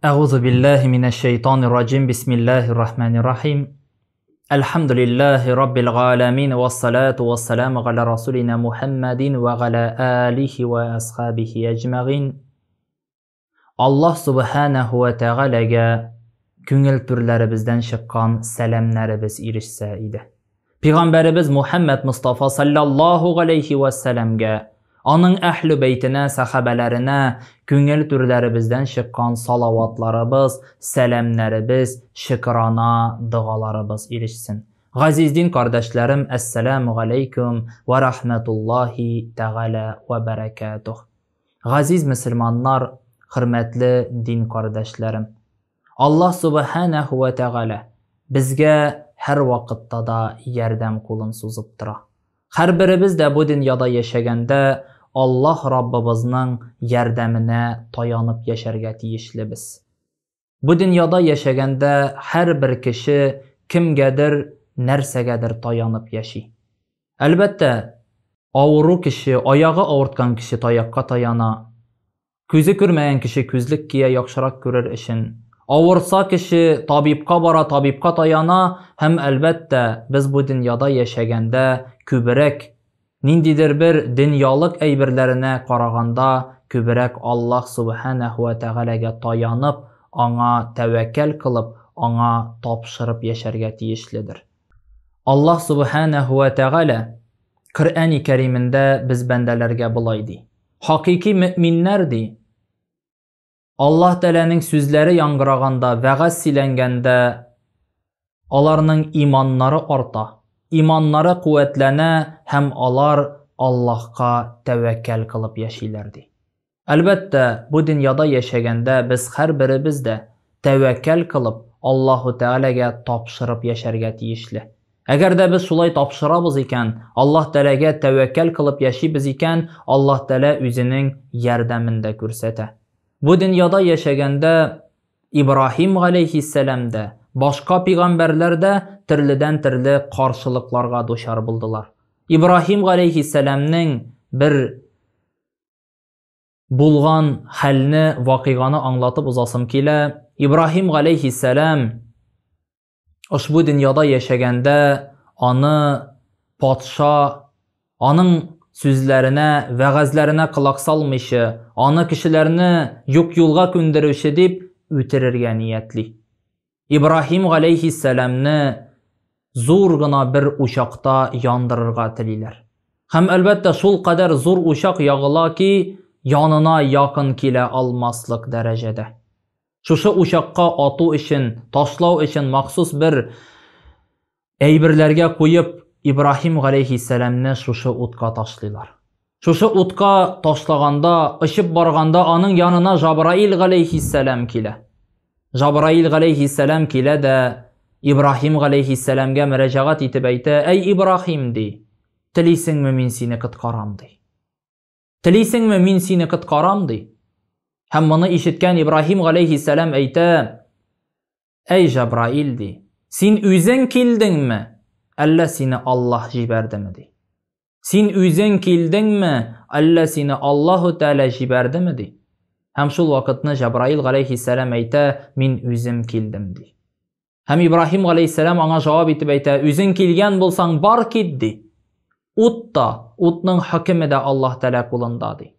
Әгъузу биллаһи минәш шайтанир раҗим. Бисмиллаһир рахманир рахим. Әлхәмдүлиллаһи раббил галәмин вассалату вассаламу галя расулина Мухаммадин ва галя алихи ва асхабихи әҗмәгин. Аллаһ субханаһу ва тәгаләгә күңел түрләребездән чыккан сәламнәребез ирешсә иде. Пәйгамбәребез Мухаммад Мустафа саллаллаһу галәйһи ва сәламгә, аның әһле бәйтенә, сахабәләренә күңел түрләребездән чыккан салаватларыбыз, сәламнәребез, шөкрана догаларыбыз ирешсен. Газиз дин кардәшләрем, әссәламу галәйкүм ва рахматуллаһи тәгалә ва бәрәкәтүһ. Газиз мөселманнар, хөрмәтле дин кардәшләрем! Аллаһ Субханәһу вә Тәгалә безгә һәрвакытта да ярдәм кулын сузып тора. Һәрберебез дә бу дөньяда яшәгәндә Аллаһ Раббыбызның ярдәменә таянып яшәргә тиешлебез. Бу дөньяда яшәгәндә һәрбер кеше кемгәдер, нәрсәгәдер таянып яши. Әлбәттә, авыру кеше, аягы авырткан кеше таякка таяна. Күзе күрмәгән кеше күзлек кия яхшырак күрер өчен. Авырса кеше табибка бара, табибка таяна һәм, әлбәттә, без бу дөньяда яшәгәндә күбрәк ниндидер бер дөньялык әйберләренә караганда күбрәк Аллаһ Субханәһу вә Тәгаләгә таянып, аңа тәвәккәл кылып, аңа тапшырып яшәргә тиешледер. Аллаһ Субханәһу вә Тәгалә Коръәни Кәримендә без бәндәләргә болай ди. Хакыйки мөэминнәр, ди, Аллаһ Тәгаләнең сүзләре яңгыраганда, вәгазь сөйләнгәндә, аларның иманнары арта, иманнары куәтләнә һәм алар Аллаһка тәвәккәл кылып яшиләр, ди. Әлбәттә, бу дөньяда яшәгәндә без һәрберебез дә тәвәккәл кылып, Аллаһу Тәгаләгә тапшырып яшәргә тиешле. Әгәр дә без шулай тапшырабыз икән, Аллаһ Тәгаләгә тәвәккәл кылып яшибез икән, Аллаһ Тәгалә үзенең ярдәмен дә күрсәтә. Бу дөньяда яшәгәндә Ибраһим галәйһиссәлам дә, башка пигамбәрләр дә төрледән-төрле каршылыкларга дучар булдылар. Ибраһим галәйһиссәламнең бер Булган хәлне, вакыйганы аңлатып узасым килә. Ибраһим галәйһиссәлам ошбу дөньяда яшәгәндә аны патша аның сүзләренә, вәгазьләренә колак салмыйча, аны кешеләрне юк юлга күндерүче дип үтерергә ниятли. Ибраһим галәйһиссәламне зур гына бер учакта яндырырга телиләр. Һәм, әлбәттә, шул кадәр зур учак ягыла ки, янына якын килә алмаслык дәрәҗәдә. Шушы учакка ату өчен, ташлау өчен махсус бер әйберләргә куеп, Ибраһим галәйһиссәламне шушы утка ташлыйлар. Шушы утка ташлаганда, очып барганда аның янына Жабраил галәйһиссәлам килә. Жабраил галәйһиссәлам килә дә Ибраһим галәйһиссәламгә мөрәҗәгать итеп әйтә: "Әй Ибраһим, ди, телисеңме мин сине коткарам, ди. Телисеңме мин сине коткарам, ди. Һәм моны ишеткән Ибраһим галәйһиссәлам әйтә: "Әй Жабраил, ди, син үзең килдеңме, әллә сине Аллаһ җибәрдеме, ди. Син үзең килдеңме, әллә сине Аллаһу Тәгалә җибәрдеме, ди. Һәм шул вакытны Җәбраил галәйһиссәлам әйтә, мин үзем килдем, ди. Һәм Ибраһим галәйһиссәлам аңа җавап итеп әйтә, үзең килгән булсаң, бар кит, ди. Ут та, утның хөкеме дә Аллаһ Тәгалә кулында, ди.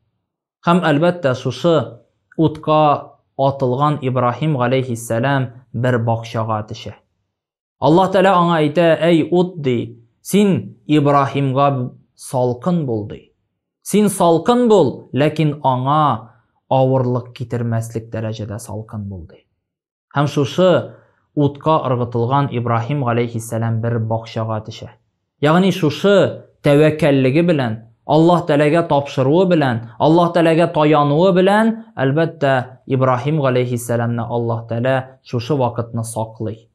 Һәм әлбәттә, шушы утка атылган Ибраһим галәйһиссәлам бер бакчага төшә. Аллаһ Тәгалә аңа әйтә, әй ут, ди, син Ибраһимга салкын бул, ди. Син салкын бул, ләкин аңа авырлык китермәслек дәрәҗәдә салкын бул, ди. Һәм шушы утка ыргытылган Ибраһим галәйһиссәлам бер бакчага төшә. Ягъни шушы тәвәккәллеге белән, Аллаһ Тәгаләгә тапшыруы белән, Аллаһ Тәгаләгә таянуы белән, әлбәттә, Ибраһим галәйһиссәламне Аллаһ Тәгалә шушы вакытны саклый.